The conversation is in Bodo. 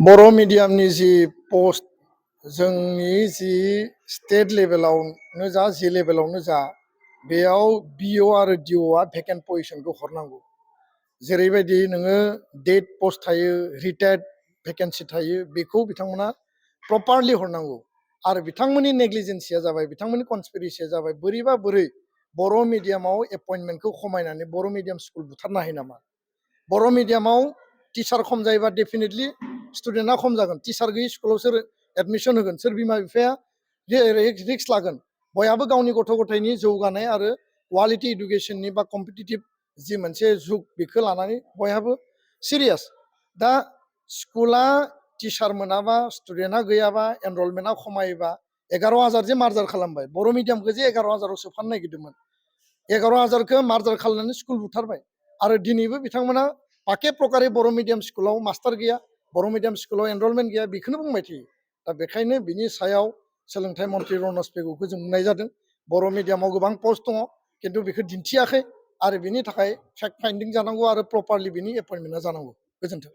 बर' मिडियामनि जि पस्ट जोंनि जि स्टेट लेभेलावनो जा जि लेभेलावनो जा बेयाव बिअ आरो डिअआ भेकेन्ट पजिशनखौ हरनांगौ। जेरैबायदि नोङो डेट पस्ट थायो, रिटायार्ड भेकेन्सि थायो, बेखौ बिथांमोना प्रपारलि हरनांगौ। आरो बिथांमोननि नेग्लिजेन्सिया जाबाय, बिथांमोननि कनस्पिरेसिया जाबाय, बोरैबा बोरै बर' मिडियामाव एपइन्टमेन्टखौ खमायनानै बर' मिडियाम स्कुल बुथारनो हायो नामा? बर' मिडियामाव टिचार खम जायोबा डेफिनेटलि स्टुडेन्टआ खम जागोन। टिचार गैयि स्कुलाव सोर एडमिसन होगोन? सोर बिमा बिफाया रिक्स लागोन? बयहाबो गावनि गथ' गथायनि जौगानाय आरो क्वालिटि इडुकेसननि बा कम्पिटिटिभ जि मोनसे जुग बेखौ लानानै बयहाबो सिरियास। दा स्कुला टिचार मोनाबा, स्टुडेन्टआ गैयाबा, एनरलमेन्टआ खमायोबा 11,000 जे मार्जार खालामबाय, बर' मिडियामखौ जे 11,000आव सोफानो नागिरदोंमोन, 11,000खौ मार्जार खालामनानै स्कुल बुथारबाय। आरो दिनैबो बिथांमोना पाके प्रकारै बर' मिडियाम स्कुलाव मास्टार गैया, बर' मिडियाम स्कुलाव एनरलमेन्ट गैया, बेखौनो बुंबाय थायो। दा बेखायनो बिनि सायाव सोलोंथाइ मन्थ्रि रनज पेगुखौ जों बुंनाय जादों, बर' मिडियामाव गोबां पस्ट दङ, खिन्थु बेखौ दिन्थियाखै। आरो बिनि थाखाय फेक्ट फाइन्डिं जानांगौ आरो प्रपारलि बिनि एपइन्टमेन्टआ जानांगौ। गोजोन्थों।